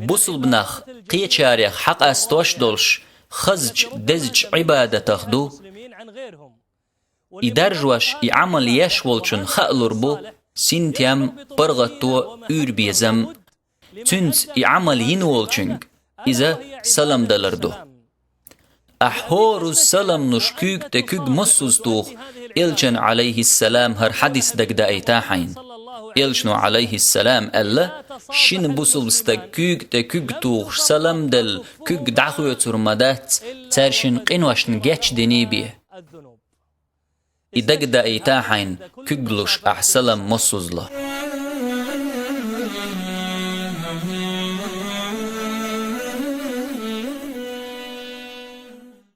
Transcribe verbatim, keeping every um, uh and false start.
Бусулба нах кхечарех хьакъастош долуш хазачу дезачу Ӏибадатах ду. И даржош, и Ӏамал еш волчун хаалур бу синтем, паргӀатто, уьйр-безам. Цуьнца и Ӏамал йина волчуьнга иза салам далар ду. Ахь хӀора саламнаш куьйга тӀе куьг массаза туху, Элчан, Ӏалайхиссалам, хӀара хьадис дагадаийта хьайна. Элчано, Ӏалайхиссалам, аьлла: «Шина бусулба стаг куьйга тӀе куьг тухуш салам делла, куьг дӀахоьцур ма дац, цаьршинна къиношна гечдиний бен». И дагадаийта хьайна куьг луш ахь салам массаза ло.